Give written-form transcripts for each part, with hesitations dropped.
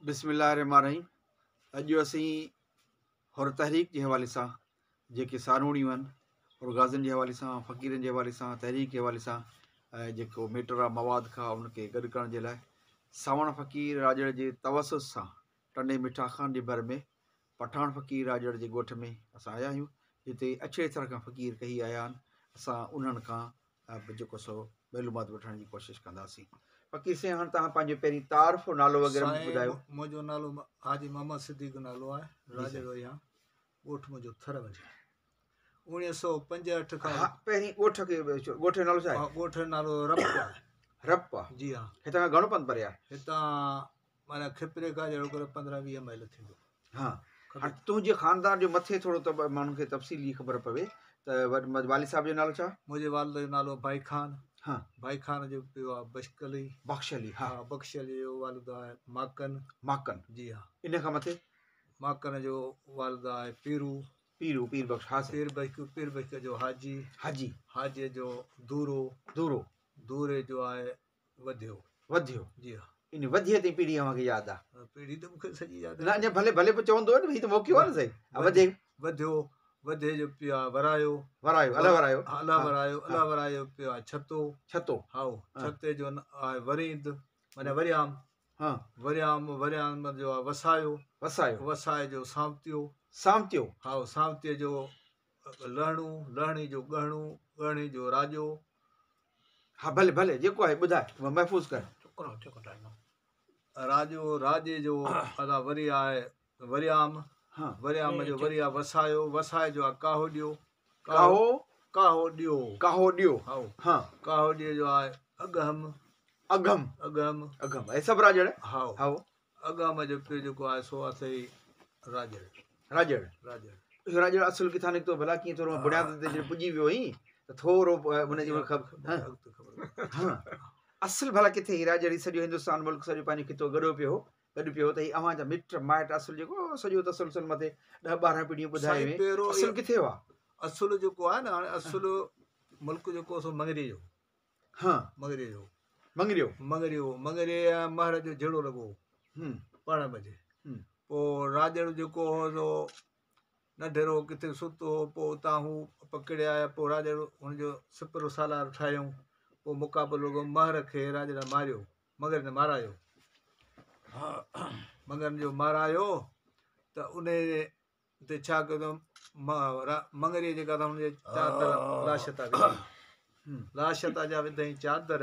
بسم الله الرحمٰن الرحيم اڄ اسين حر تحريڪ جي حوالي سان جيڪي ساروڻيون آهن حر غازين جي حوالي سان فقيرن جي حوالي سان تحريڪ جي حوالي سان ۽ جيڪو ميٽر آ مواد کان ان کي گڏ ڪرڻ جي لاء سانوڻ فقير راڄڙ جي توسط سان ٽنڊي مٺا خان جي ڀر ۾ پٺاڻ فقير راڄڙ جي ڳوٺ ۾ اسان آيا آهيون جتي اڇڙي ٿر کان فقير ڪهي آيا آهن اسان انهن کان به جيڪو سو معلومات وٺڻ جي ڪوشش ڪنداسين. فقير سائين هاڻ توهان پنهنجو پهرين تعارف نالو وغيره سائين ٻڌايو. منهنجو نالو حاجي محمد صديق نالو آهي راڄڙو آهيان ڳوٺ منهنجو ٿر منجهه آهي 1965 کان ها پهرين ڳوٺ کي ڳوٺ جو نالو ڇا آهي؟ ڳوٺ جو نالو رپ آهي. رپ آهي جي ها. هتان کان گهڻو پنڌ پري آهي؟ هتان معنيٰ کپري کان جهڙو ڪر 15 20 مائل ٿيندو. ها هاڻ تنهنجي خاندان جو مٿي ٿورو ته ماڻهن کي تفصيلي خبر پوي ته والد صاحب جو نالو ڇا؟ منهنجي والد جو نالو ڀائي خان. ها. ڀائي خان جو پيء آهي بخش علي. بخش علي ها. ها بخش علي جو والد آهي ماڪن. ماڪن. جي ها. ان کان مٿي؟ ماڪن جو والد آهي پيرو. پيرو پير بخش ها سائين. پير بخش پير بخش جو حاجي. حاجي. حاجي جو دورو. دورو. دوري جو آهي وڌيو. وڌيو. جي ها. ان وڌيي تائين پيڙهي اوهان کي ياد آ؟ پيڙهي ته مون کي سڄي ياد آ. نه اڃا ڀلي ڀلي پوء چوندو نه هي ته موقعو آ نه سائين. وڌي. وڌيو، وڌي جو پيء آ ورايو. ورايو، الله ورايو. ها الله ورايو، الله ورايو جو پيء آ ڇتو. ڇتو. هائو، ڇتي جو آهي وريند، معنيٰ وريام. ها. وريام، وريام جو آ وسايو. وسايو. وسائي جو سامتيو. سامتيو. هائو، سامتيي جو لهڻو، لهڻي جو ڳهڻو، ڳهڻي جو راڄو. ها ڀلي ڀلي جيڪو آهي ٻڌاء محفوظ ڪر. راڄو، راڄي جو ادا وري آهي وريام، وريام جو وري آهي وسايو، وسائي جو آهي ڪاهو ڏيو. ڪاهو؟ ڪاهو ڏيو. ڪاهو ڏيو. هائو. ڪاهو ڏيو جو آهي اگهم. اگهم. اگهم. اگهم. اهي سڀ راڄڙ؟ هائو. هائو. اگهم جو پيء جيڪو آهي سو اٿئي راڄڙ. راڄڙ. راڄڙ. اهو راڄڙ اصل ڪٿان نڪتو ڀلا ڪيئن ٿورو بنياد تي جڏهن پڄي ويو هئين ته ٿورو ان جي خبر اصل ڀلا ڪٿي هي راڄڙ هي سڄو هندستان ملڪ سڄو پنهنجو خطو گڏو پيو هو گڏ پيو هو ته هي اوهان جا مٽ مائٽ اصل جيڪو سڄو تسلسل مٿي 10 12 پيڙهيون ٻڌائي وئي اصل ڪٿي هئا؟ اصل جيڪو آهي نه هاڻي اصل ملڪ جيڪو سو مڱريي جو. ها. مڱريي جو. مڱريو. مڱريو، مڱريي ۽ مهر جو جهيڙو لڳو پاڻ منجهه. پوء راڄڙ جيڪو هو سو ننڍيرو ڪٿي ستو هو، پوء اتان هو پڪڙي آيا، پوء راڄڙ هن جو سپر سالار ٺاهيائون، پوء مقابلو لڳو، مهر کي راڄڙ ماريو، مڱرين مارايو. مڱرين جو مارايو ته انهي تي ڇا ڪيو ته مڱريي جيڪا ته هن جي چادر لاش تان وڌي، لاش تان جا وڌائين چادر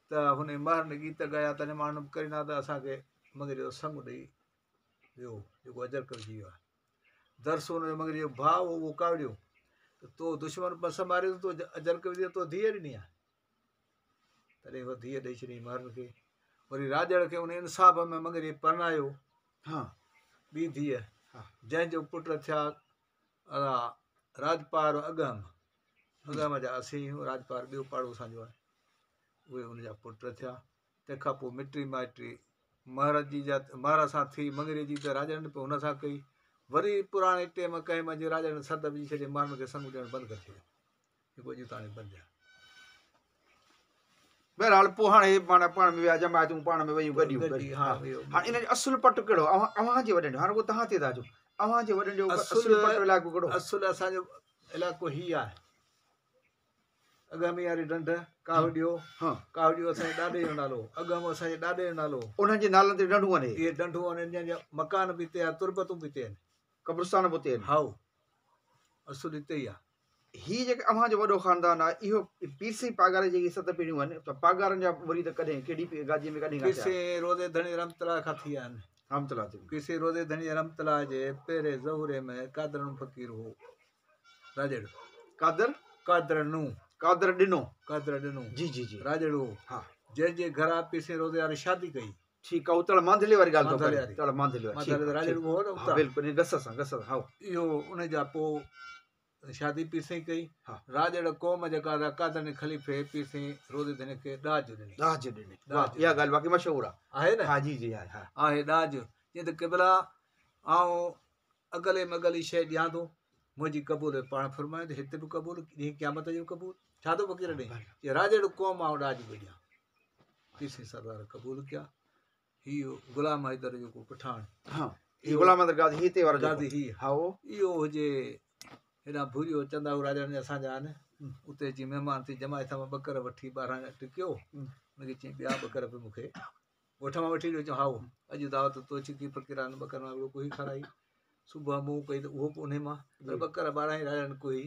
ته هن مهرن گيت ڳايا، تڏهن ماڻهن به ڪرينا ته اسان کي مڱريي جو سڱ ڏئي ويو، جيڪو اجرڪ وجهي ويو آهي. درس هن جو مڱريي جو ڀاء هو، اهو ڪاوڙيو ته تو دشمن بس ماريو، تو اجرڪ وجهي تو ڌيء ڏني آهي. تڏهن هو ڌيء ڏئي ڇڏيائين مهرن کي. وري راڄڙ کي ان انصاف ۾ مڱريي پرڻايو. ها. ٻي ڌيء، جنهن جو پٽ ٿيا راڄپار اگهم. اگهم جا اسين آهيون، راڄپار ٻيو پاڙو اسان جو آهي. اهي ان جا پٽ ٿيا. تنهن کان پوء مٽي مائٽي مهر جي جا مهر سان ٿي، مڱريي جي ته راڄڙن پوء هن سان ڪئي. وري پراڻي ٽيم ڪنهن منجهه راڄڙن سد وجهي ڇڏي، مهرن کي سڱ ڏيڻ بند ڪري ڇڏيو. جيڪو اڄ تاڻي بند آهي. بهرحال پوء هاڻي معنيٰ پاڻ ۾ ويا جماعتون پاڻ ۾ ويون گڏيون ها هاڻي ان جو اصل پٽ ڪهڙو اوهان جي وڏن جو هاڻي رڳو توهان تي ٿا اچون اوهان جي وڏن جو اصل پٽ علائقو ڪهڙو؟ اصل اسان جو علائقو هي آهي اگهامي واري ڍنڍ ڪاهو ڏيو ها ڪاهو ڏيو اسان جي ڏاڏي جو نالو اگهام اسان جي ڏاڏي جو نالو انهن جي نالن تي ڍنڍون آهن اهي ڍنڍون آهن انهن جا مڪان به هتي آهن تربتون به هتي آهن قبرستان به اتي آهن هائو اصل هتي ئي آهي. هي جيڪي اوهان جو وڏو خاندان آهي اهو پير سائين پاڳاري جيڪي ست پيڙهيون آهن ته پاڳارن جا مريد ڪڏهن ڪهڙي گاديء ۾ ڪڏهن کان پير ٿيا؟ سائين روضي ڌڻي رحمت الله کان ٿي آهن. رحمت الله ٿي. پير سائين روضي ڌڻي رحمت الله جي پهرين ظهوري ۾ قادرڻو فقير هو راڄڙ. قادر؟ قادر نو. قادر ڏنو. قادر ڏنو. جي جي جي. راڄڙ هو. ها. جنهن جي گهران پير سائين روضي واري شادي ڪئي. ٺيڪ آ تڙ مانڌلي واري ڳالهه ٿو ڪرين تڙ مانڌلي واري ٺيڪ آ راڄڙ هو نه ها بلڪل ان گس سان گس سان هائو. اهو ان جا پوء شادي پير سائين ڪئي. راڄڙ قوم جيڪا سا قادرڻي خليفي پير سائين روضي ڌڻي کي ڏاج ڏني. ڏاج ڏني واهه اها ڳالهه واقعي مشهور آ. آهي نه ها جي جي آهي ها. آهي ڏاج چيائين ته قبلا آئون اگلي مگلي شيء ڏيان ٿو منهنجي قبول پاڻ فرمايو ته هت به قبول ڏينهن قيامت جو قبول ڇا ٿو فقير ڏي چي راڄڙ قوم آئون ڏاج پيو ڏيان. پير سائين سردار قبول ڪيا. هي غلام حيدر جو ڪو پٺاڻ. ها هي غلام حيدر غازي هتي وارو غازي هي. ها اهو هجي هيڏانهن ڀوريو چندا هو راڄڙن جا اسان جا آهن اتي اچي مهمان ٿي جماعت مان ٻڪر وٺي ٻاهران ٽڪيو. هن کي چيائين ٻيا ٻڪر به مون کي ڳوٺ مان وٺي ڏيو. چيو هائو اڄ دعوت تو ڇڪي فقيران ٻڪر مان هڪڙو ڪوهي کارائي. صبح مون ڪئي ته اهو به انهي مان پر ٻڪر 12 ئي راڄڙن ڪوهي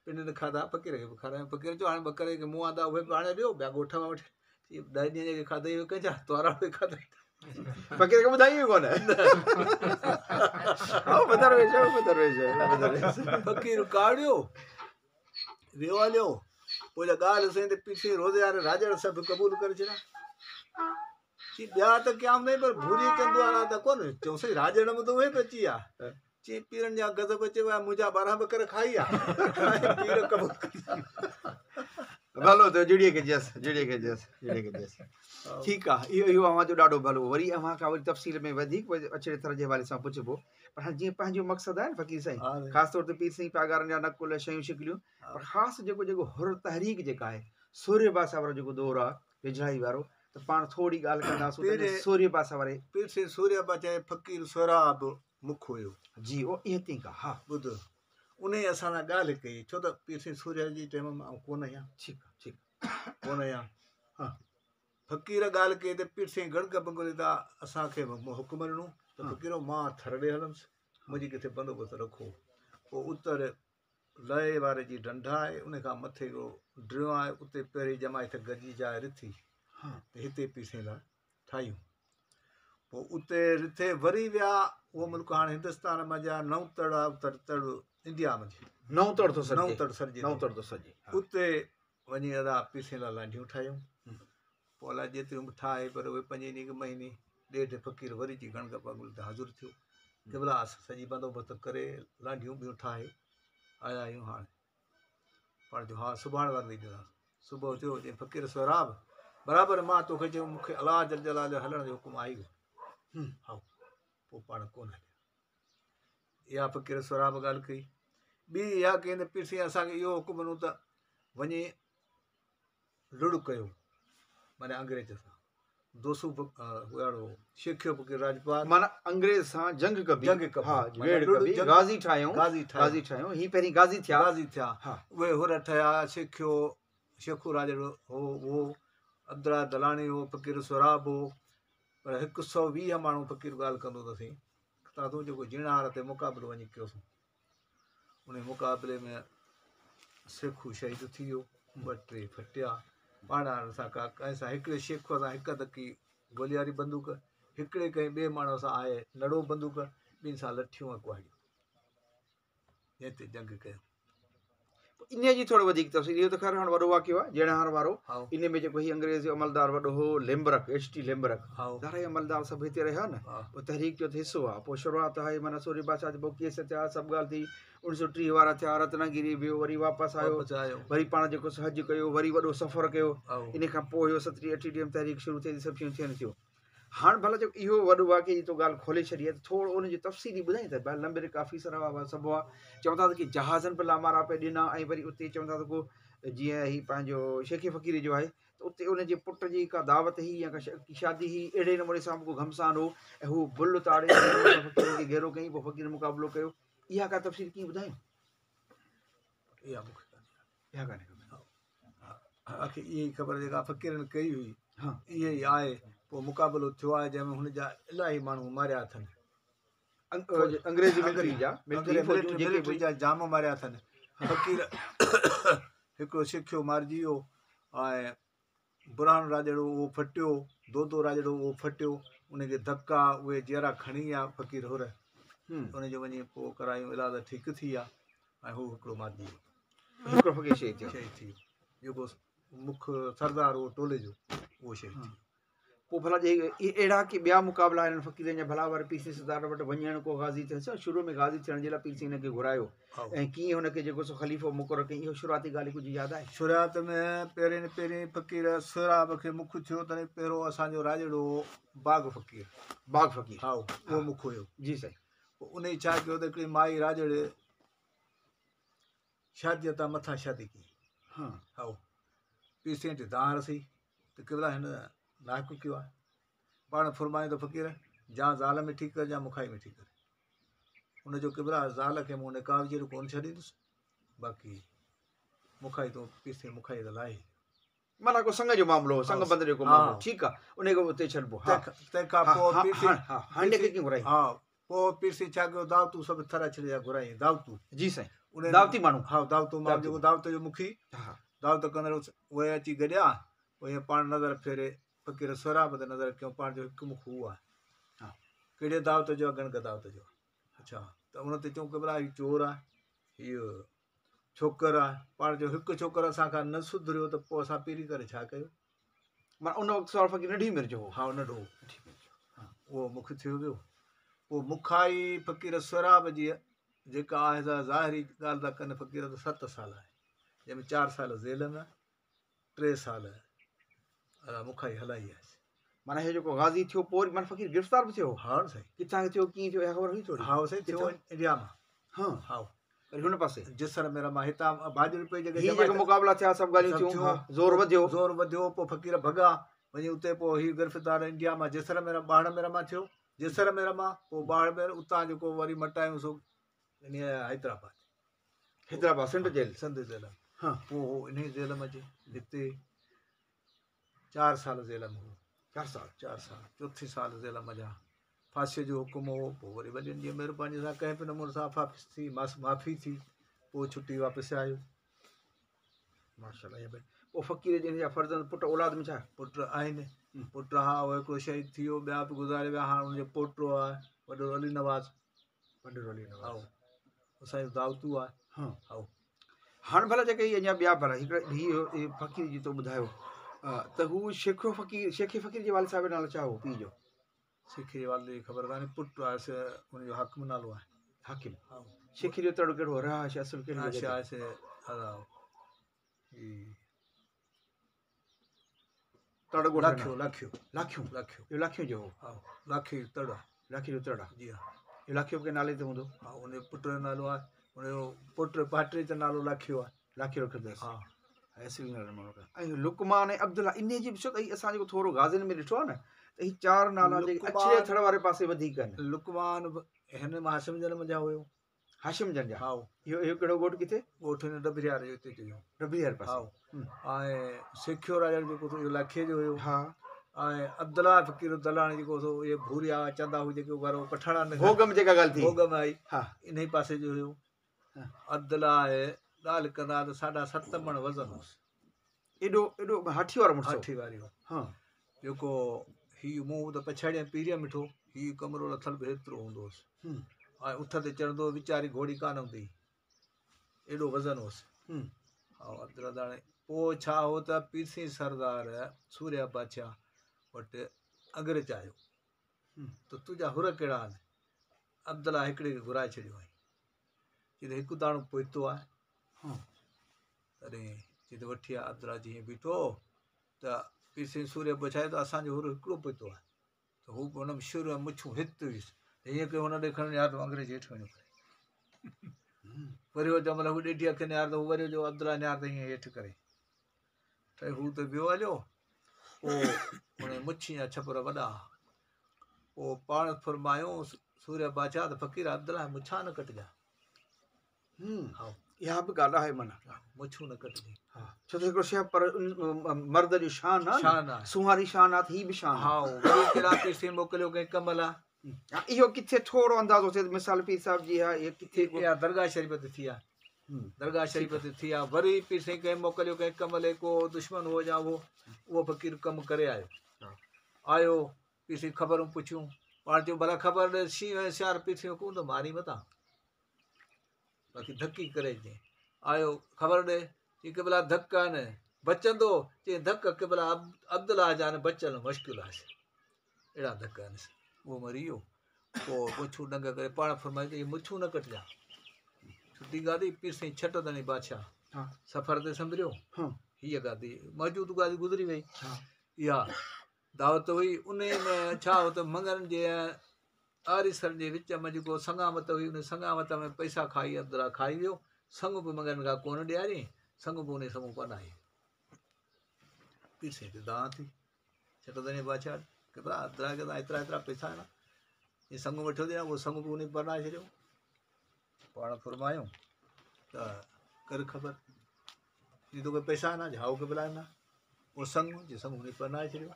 پنن کاڌا فقير کي به کارايو. فقير چيو هاڻي ٻڪر جيڪي مون آندا اهي به آڻي ڏيو ٻيا ڳوٺ مان وٺي. 10 ڏينهن جيڪي کاڌئي اهي ڪنهن جا توارا به کاڌئي. فقير کي ٻڌائي ئي ڪونه. ها بدرويش بدرويش بدرويش. فقير ڪاڙيو ويو هليو. پوءِ جا ڳالهه سائين ته پير سائين روزي واري راڄڙ سڀ قبول ڪري ڇڏيا. چي ٻيا ته ڪيام نه پر ڀوري چندو وارا ته ڪونه. چئون سائين راڄڙ ۾ ته اهي به اچي ويا. چي پيرن جا غضب اچي ويا منهنجا 12 ٻڪر کائي ويا. پير قبول ڪري ڀلو ٿيو جڙيءَ کي جس جڙيءَ کي جس جڙيءَ کي جس. ٺيڪ آهي اهو اهو اوهان جو ڏاڍو ڀلو. وري اوهان کان وري تفصيل ۾ وڌيڪ اڇڙي ٿر جي حوالي سان پڇبو. پر هاڻي جيئن پنهنجو مقصد آهي نه فقير سائين خاص طور تي پير سائين پاڳارن جا نقل شيون شڪليون پر خاص جيڪو جيڪو حر تحريڪ جيڪا آهي سوريه بادشاهه وارو جيڪو دور آهي ويجهڙائي وارو ته پاڻ ٿوري ڳالهه ڪنداسين سوريه بادشاهه واري. پير سائين سوريه بادشاهه فقير سهراب مک هيو. جي اهو اها تين کان ها ٻڌ ان اسان سان ڳالهه ڪئي ڇو ته پير سائين سوريه جي ٽائيم ۾ آئون ڪونه آهيان. ٺيڪ آهي ٺيڪ ڪونه آهيان. ها فقير ڳالهه ڪئي ته پير سائين گڻڪ بنگلي تان اسان کي حڪم ڏنو ته فقيرو مان ٿر ڏي هلندس منهنجي ڪٿي بندوبست رکو. پوءِ اتر لئي واري جي ڍنڍ آهي ان کان مٿي هڪڙو ڊريو آهي اتي پهرين جماعت گڏجي جاءِ رٿي ته هتي پير سائين لاءِ ٺاهيون. پوءِ اتي رٿي وري ويا اهو ملڪ هاڻي هندستان منجهان نئون تڙ آهي اتر تڙ انڊيا منجهه نئون تڙ ٿو نئون تڙ سڏجي نئون تڙ ٿو سڏجي. اتي وڃي ادا پير سائين لاءِ لانڍيون ٺاهيون. پوءِ الائي جيتريون به ٺاهي پر اهي 5 ڏينهن مهيني ڏيڍ فقير وري اچي گڻڪ بنگلي تي حاضر ٿيو. قبلا سڄي بندوبست ڪري لانڍيون ٻيون ٺاهي آيا آهيون. هاڻي پاڻ چيو ها سڀاڻي واري ڏينداسين. صبح ٿيو چئي فقير سهراب برابر مان توکي چيو مون کي الله جل جلال جو هلڻ جو حڪم آئي ويو. ها پوءِ پاڻ ڪونه هليا. اها فقير سهراب ڳالهه ڪئي. ٻي اها ڪئي ته پير سائين اسان کي اهو حڪم ڏنو ته وڃي لڙ ڪيو معنيٰ انگريز سان دوسو شيکيو فقير راجپال معنيٰ انگريز سان جنگ ڪبي جنگ ڪبي ها ويڙهه ڪبي غازي ٺاهيون غازي غازي ٺاهيون. هي پهرين غازي ٿيا غازي ٿيا. اهي هر ٺهيا شيکيو شيکو راڄڙو هو اهو عبدلا دلاڻي هو فقير سهراب هو. پر 120 ماڻهو فقير ڳالهه ڪندو اٿسين تان جيڪو جيڻار تي مقابلو وڃي ڪيوسين. ان مقابلي ۾ شيکو شهيد ٿي ويو 2 3 ڦٽيا. پاڻ سان ڪا ڪنهن سان هڪڙي شيکوءَ سان هڪ دڪي گولي واري بندوق هڪڙي ڪنهن ٻئي ماڻهوءَ سان آهي نڙو بندوق ٻن سان لٺيون ۽ ڪهاڙيون جنهن تي جنگ ڪيو. ان جي ٿورو وڌيڪ تفصيل اهو ته خير هاڻي وڏو واقعو آهي جيڻهار وارو. ان ۾ جيڪو هي انگريز جو عملدار وڏو هو ليمبرڪ ايڇ ٽي ليمبرڪ ظاهر عملدار سڀ هتي رهيا نه. پوءِ تحريڪ جو ته حصو آهي. پوءِ شروعات آهي معنيٰ سوريه بادشاهه پوءِ ڪيس ٿيا سڀ ڳالهه ٿي 1930 وارا ٿيا رتناگري ويو وري واپس آيو وري پاڻ جيڪو حج ڪيو وري وڏو سفر ڪيو. ان کان پوءِ اهو 37 38 ۾ تحريڪ شروع ٿي سڀ شيون ٿين ٿيون. هاڻي ڀلا جيڪو اهو وڏو واقعو جي تو ڳالهه کولي ڇڏي آهي ته ٿورو ان جو تفصيلي ٻڌائي ته ڀئي لمبرڪ آفيسر هئا سڀ هئا چون ٿا ته ڪه جهازن به لامارا پئي ڏنا ۽ وري اتي چون ٿا ته ڪو جيئن هي پنهنجو شيخي فقير جو آهي ته اتي ان جي پٽ جي ڪا دعوت هئي يا ڪا شادي هئي اهڙي نموني سان ڪو گهمسان هو ۽ هو بل تاڙي فقير کي گهيرو ڪيئين پوءِ فقير مقابلو ڪيو. اها ڪا تفصيل ڪيئن ٻڌايون؟ اها مون کي اها ڪانهي خبر. باقي اها ئي خبر جيڪا فقيرن ڪئي هئي اها ئي آهي. پوءِ مقابلو ٿيو آهي جنهن ۾ هن جا الاهي ماڻهو ماريا اٿن. انگريزي ملٽري جا ملٽري جا جام ماريا اٿن. فقير هڪڙو سکيو مارجي ويو ۽ برهان راڄڙو اهو ڦٽيو دودو راڄڙو اهو ڦٽيو. ان کي ڌڪا اهي جيئرا کڻي ويا فقير هر. ان جو وڃي پوءِ ڪرايون علاج ٺيڪ ٿي ويا ۽ هو هڪڙو مارجي ويو. هڪڙو فقير شهيد ٿيو. شهيد ٿي ويو جيڪو مک سردار هو ٽولي جو اهو شهيد ٿي ويو. پوءِ ڀلا جي اهڙا ڪي ٻيا مقابلا آهن فقيرن جا ڀلا وري پير سائين سردار وٽ وڃڻ ڪو غازي ٿيڻ شروع ۾ غازي ٿيڻ جي لاءِ پير سائين هن کي گهرايو ۽ ڪيئن هن کي جيڪو سو خليفو مقرر ڪيئين اهو شروعاتي ڳالهه ڪجهه ياد آهي؟ شروعات ۾ پهرين پهرين فقير سهراب کي مک ٿيو تڏهن پهريون اسان جو راڄڙو هو باغ فقير. باغ فقير ها اهو مک هيو. جي سائين. پوءِ ان ڇا ڪيو ته هڪڙي مائي راڄڙي شاديءَ تان مٿان شادي ڪئي. ها ها پير سائين تي دانهن رسي ته قبلا هن ناڪ ڪيو آهي. پاڻ فرمايو ته فقير جا زال مٺي ڪر جا مکائي مٺي ڪر. ان جو قبلا زال کي مون نڪاح جهڙو ڪونه ڇڏيندس، باقي مکائي تون پيسي مکائي ته لاهي. معنيٰ ڪو سڱ جو معاملو هو، سڱ بند جو ڪو معاملو، ٺيڪ آ، ان کي اتي ڇڏبو. ها تنهن کان پوء پيسي، ها هن کي ڪيئن گهرائي؟ ها پوء پيسي ڇا ڪيو، دعوتون سڀ ٿر اڇڙي جا گهرائي، دعوتون. جي سائين، دعوتي ماڻهو. ها دعوتو ماڻهو، جيڪو دعوت جو مکي، دعوت ڪندڙ، اهي اچي گڏيا. اهي پاڻ نظر ڦيري فقير سهراب تي نظر ڪيون، پاڻ جو هڪ مک هو آهي. ڪهڙي دعوت جو آهي؟ گڻڪ دعوت جو. اڇا ته ان تي چئون قبلا هي چور آهي، هيء ڇوڪر آهي. پاڻ جو هڪ ڇوڪر اسان کان نه سڌريو ته پوءِ اسان پيري ڪري ڇا ڪيو؟ معنيٰ ان وقت سهراب فقير ننڍي عمر جو هو. ها ننڍو هو، اهو مک ٿيو ويو. پوءِ مکائي فقير سهراب جي جيڪا آهي سا ظاهري ڳالهه ٿا ڪن فقير ته 7 سال آهي، جنهن ۾ 4 سال جيل ۾، 3 سال مکائي هلائي آهي. معنيٰ هي جيڪو غازي ٿيو پوءِ وري معنيٰ فقير گرفتار به ٿيو هو؟ ها سائين. ڪٿان ٿيو، ڪيئن ٿيو، اها خبر هئي ٿوري؟ ها سائين، ٿيو انڊيا مان. ها ها وري هن پاسي جسر ۾ رما، هتان ڀاڄ رپئي جيڪي هي جيڪي مقابلا ٿيا، سڀ ڳالهيون ٿيون، زور وڌيو، زور وڌيو. پوءِ فقير ڀڳا وڃي اتي. پوءِ هي گرفتار انڊيا مان جسر ۾ ٻاڙ ۾ رما ٿيو، جسر ۾ رما، پوءِ ٻاڙ ۾ اتان جيڪو وري مٽايون سو حيدرآباد. حيدرآباد سنڌ جيل. سنڌ جيل. ها پوءِ هو ان جيل ۾ اچي هتي 4 سال جيل ۾ هو. 4 سال؟ 4 سال، چوٿين سال جيل منجهان ڦاسيءَ جو حڪم هو. پوءِ وري وڏن جي مهربانيءَ سان ڪنهن به نموني سان واپس ٿي، معافي ٿي، پوءِ ڇٽي واپس آيو. ماشاءالله. پوءِ فقير جن جا فرزند پٽ اولاد ۾ ڇا؟ پٽ آهن، پٽ ها، اهو هڪڙو شهيد ٿي ويو، ٻيا به گذاري ويا. هاڻي هن جو پوٽو آهي وڏو علي نواز. وڏو علي نواز اسان جو دعوتون آهي. ها ها هاڻي ڀلا جيڪي اڃا ٻيا ڀلا هڪڙا هيءُ فقير جي تو ٻڌايو ته هو شيخو فقير، شيخي فقير جي والد صاحب جو نالو ڇا هو پيءُ جو؟ شيخي جي والد جي خبر ڪانهي، پٽ آهي هن جو حاڪم نالو آهي. حاڪم. شيخي جو تڙ ڪهڙو رهائش اصل ڪهڙي جڳهه تي؟ تڙ ڳوٺ لاکيو. لاکيو. لاکيون. لاکيو. اهو لاکيون جو هو. ها لاکي جو تڙ آهي. لاکي جو تڙ آهي. جي ها. اهو لاکيو به ڪنهن نالي تي هوندو؟ ها هن جي پٽ جو نالو آهي، هن جو پٽ پاٽي جو نالو لاکيو آهي. لاکيو رکيو اٿس. ها اصلي نالو ماڻهو. ۽ لقمان ۽ عبدالله ان جي به ڇو ته هي اسان جيڪو ٿورو غازين ۾ ڏٺو آهي نه ته هي 4 نالا جيڪي اڇڙي ٿڙ واري پاسي وڌيڪ آهن. لقمان هن مان هاشم جن منجهان هيو. هاشم جن جا؟ ها. اهو اهو ڪهڙو ڳوٺ ڪٿي؟ ڳوٺ هن ڊبريار جو هتي جو. ڊبريار پاسي. ها. ۽ سيکيو راجا جيڪو اهو لاکي جو هيو. ها. ۽ عبدالله فقير دلاڻي جيڪو سو اهي ڀوريا چوندا هئا جيڪي وارو پٺاڻا ڀوڳ ۾ جيڪا ڳالهه ٿي، ڀوڳ ۾ آئي. ها ان ئي پاسي جو هيو. عبدالله ڳالهه ڪندا ته 7.5 مڻ وزن هوس. ايڏو ايڏو هاٺي وارو مڙس؟ هاٺي واري هو. ها جيڪو هيءُ منهن ته پڇاڙيءَ پيريءَ مٺو، هيءُ ڪمرو لٿل به هيترو هوندو هوس. ۽ اٺ تي چڙهندو ويچاري گهوڙي ڪانه هوندي، ايڏو وزن هوس. ها عبدالله داڻي. پوءِ ڇا هو ته پيرسين سردار سوريا بادشاهه وٽ انگريز آيو ته تنهنجا هر ڪهڙا آهن؟ عبدالله هڪڙي کي گهرائي ڇڏيو آهي، چئي ته هڪ داڻو پوئتو آهي. تڏهن چئي ته وٺي آ. عبدالله جيئن بيٺو ته پيرسين سوريه پڇائي ته اسان جو هر هڪڙو پوئتو آهي. ته هو به هن ۾ شر ۽ مڇون هت هيس، هيئن ڪيو هن ڏي کڻي نهار ته انگريز هيٺ وڃو ڪري. وري هو جنهن مهل هو ڏيڍي اک نهار ته هو وري جو عبدالله نهار ته هيئن هيٺ ڪري. ته هو ته ويو هليو. پوءِ هن مڇي جا ڇپر وڏا. پوءِ پاڻ فرمايو سوريه بادشاهه ته فقير عبدالله مڇا نه ڪٽجا. ها اها به ڳالهه آهي، معنيٰ مڇون نه ڪٽجي. ها ڇو ته هڪڙو شيءِ پر مرد جو شان آهي، شان آهي، سونهاري شان آهي، ته هي به شان. ها وري ڪهڙا پئسي موڪليو ڪنهن ڪم لاءِ؟ اهو ڪٿي ٿورو اندازو ٿئي مثال پير صاحب جي اها ڪٿي؟ اها درگاهه شريف تي ٿي آهي. درگاهه شريف تي ٿي آهي. وري پيسي ڪنهن موڪليو ڪنهن ڪم لاءِ، ڪو دشمن هو يا اهو فقير ڪم ڪري آيو. آيو پيسي خبرون پڇيون، پاڻ چيو ڀلا خبر ڏي شينهن ۽ سيار. پيسي ڪونه ته ماري متان، باقي ڌڪي ڪري جيئن آيو خبر ڏي. چئي قبلا ڌڪ آهن بچندو؟ چئي ڌڪ قبلا عبدالله جا آهن، بچڻ مشڪل آهي، اهڙا ڌڪ آهن. اهو مري ويو. پوءِ مڇون ڏنگ ڪري پاڻ فرمائي ته اهي مڇون نه ڪٽجا. ڇٽي گادي پير سائين ڇٽ تڻي بادشاهه سفر تي سنڀريو. هيءَ گادي موجود گادي گذري وئي. اها دعوت هئي. ان ۾ ڇا هو ته مڱرن جي آريسر جي وچ ۾ جيڪو سنگامت هئي، ان سنگامت ۾ پئسا کائي عبدالله کائي ويو. سڱ به مڱرن کان ڪونه ڏياري، سڱ به ان سمهون ڪونه آئي. پير سائين تي دانهن ٿي ڇٽ تڻي بادشاهه. قبلا درگاهه تان ايترا ايترا پئسا آهن، هي سڱ وٺيو اٿئي اهو سڱ به ان پرڻائي ڇڏيو. پاڻ فرمايو ته ڪر خبر جي توکي پئسا آهن؟ هائو قبلا آهن. اهو سڱ جي سڱ ان پرڻائي ڇڏيو،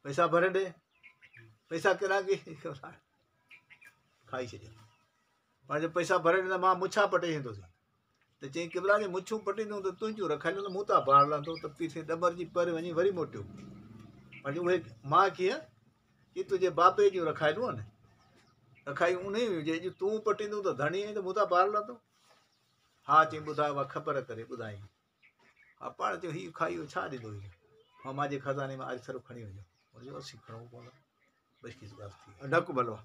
پئسا ڀري ڏي. پئسا ڪهڙا ڪي کائي ڇڏيو. پاڻ جو پئسا ڀري ڏيندا مان مڇان پٽي ڇڏيندوسين. ته چيائين قبلا جي مڇون پٽيندو ته تنهنجون رکايون ته مون تان بار لهندو. ته پير سائين ڏمر جي پر وڃي وري موٽيو. پاڻ چيو اهي مان ڪيئن ڪي تنهنجي بابي جون رکايلون آهن، رکايون انهي هيون، جي اڄ تون پٽيندو ته ڌڻي آهين ته مون تان بار لهندو. ها چيائين ٻڌاء اها خبر ڪري ٻڌائين. ها پاڻ چيو هي کائي اهو ڇا ڏيندو هي مان مانجي خزاني مان آريسر کڻي وڃو. هن چيو اسين کڻون ڪونه. بس ڪي ڳالهه ٿي. ڍڪ ڀلو.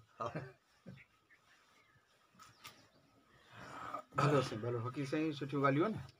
ڀلو سائين ڀلو فقير سائين، سٺيون ڳالهيون آهن.